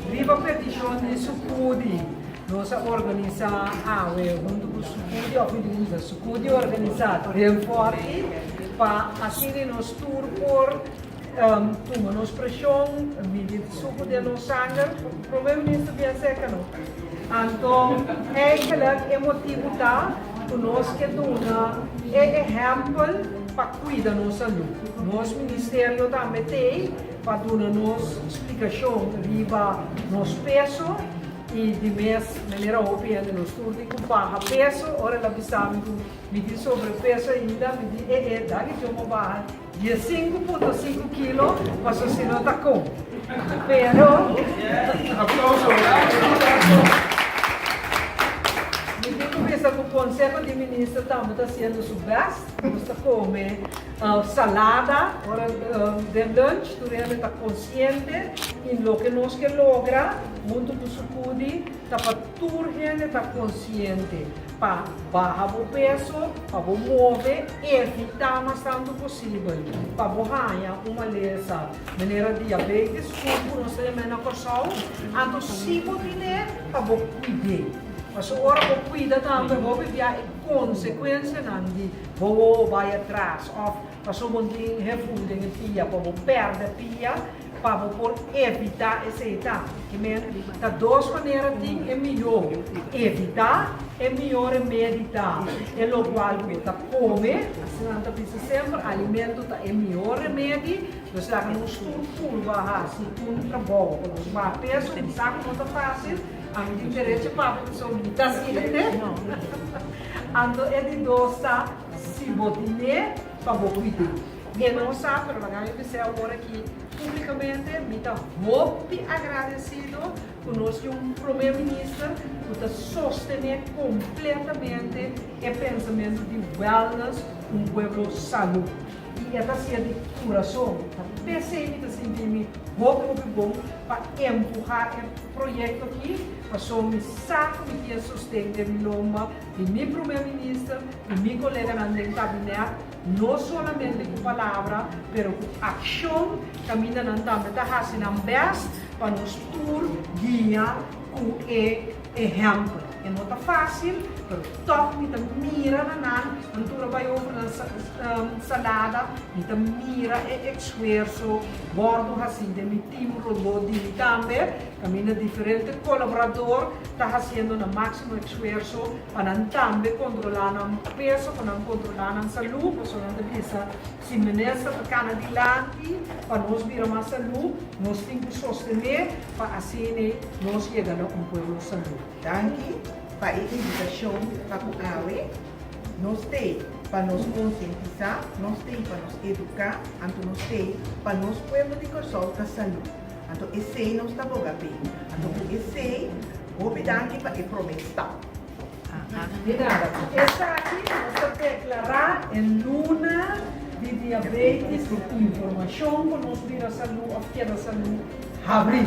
Riba petishon di Sukudi, nos a organisá awe huntu ku Sukudi òf mi di bisa Sukudi organisá den Fòrti pa asina nos tur por tuma nos preshon, midi suku den nos sanger. Prome Minister bien serka no. Anto eigenlijk e motibu ta ku nos ke duna e ehèmpel pa kuida nos salú. Nos ministerio tambe t'ei pa duna nos splikashon riba nos peso i di mes manera hopi hende nos tur tin ku baha peso. Ora el a bisa mi ku mi tin sobrepeso ainda, mi di e e daki yo por baha 15.5 kilo paso si no ta kon. Pero Aplauso. Mi tin ku bisa ku Konseho di Minister tambe ta hasiendo su best. Nos ta kome salada ora den lunch, tur hende ta konsiente i loke nos ke logra huntu ku Sukudi ta pa tur hende ta konsiente pa baha bo peso, pa bo move, evitá mas tantu posibel pa bo haña un malesa manera diabetes ku nos ta yam'é na Kòrsou, anto si bo tin'é pa bo kuid'é. Pasobra ora bo kuida tambe hopi bia e konsekuensianan di bo wowo bai atras òf pasobra bo tin heful den e pia pa bo pèrdè pia pa bo por evitá esei ta. Ke men ta dos manera tin e mihó evitá, e mihó remedi ta e lokual ku bo ta kome, asina nan ta bisa semper alimento ta e mihó remedi, dus laga nos tur purba hasi un trabou pa nos baha peso, mi sa ku no ta fásil. Ami tin derecho papia pasobra mi ta siente. Anto e di dos ta si bo tin'é pa bo kuid'é. E no sa, pero laga mi bis'é awor aki públikamente, mi ta hopi agradesido ku nos tin un Prome Minister ku ta sostené kompletamente e pensamentu di wellness, un pueblo salú. I e ta hasié di kurason. Ta p'esei mi ta sinti mi hopi hopi bon pa empuhá e proyekto aki, pasobra mi sa ku mi tin e sosten den mi lomba di mi Prome Minister i mi koleganan den kabinèt, no solamente ku palabra, pero ku akshon, kaminda nan tambe ta hasi nan bèst pa nos tur guia ku e ehèmpel. E no ta fásil, pero tòg mi ta mira na nan, nan tur a bai over nan salada, mi ta mira e esfuerso wòrdu hasí den mi tim rondó di mi tambe, kaminda diferente kolaborador ta hasiendo nan máksimo esfuerso pa nan tambe kontrolá nan peso, pa nan kontrolá nan salú, pasobra nan ta bisa si minister ta kana dilanti pa nos bira mas salú, nos tin ku sostené pa asina nos yega na un pueblo salú. Danki pa e invitashon pa ku awe. Nos t'ei pa nos konsientisá, nos t'ei pa nos eduká, anto nos t'ei pa nos pueblo di Kòrsou ta salú. Anto esei nos ta boga p'e. Anto ku esei, hopi danki pa e promé stap. Di nada. Ku esaki nos ta deklará e luna di diabetes ku informashon ku nos bira salú òf keda salú habrí.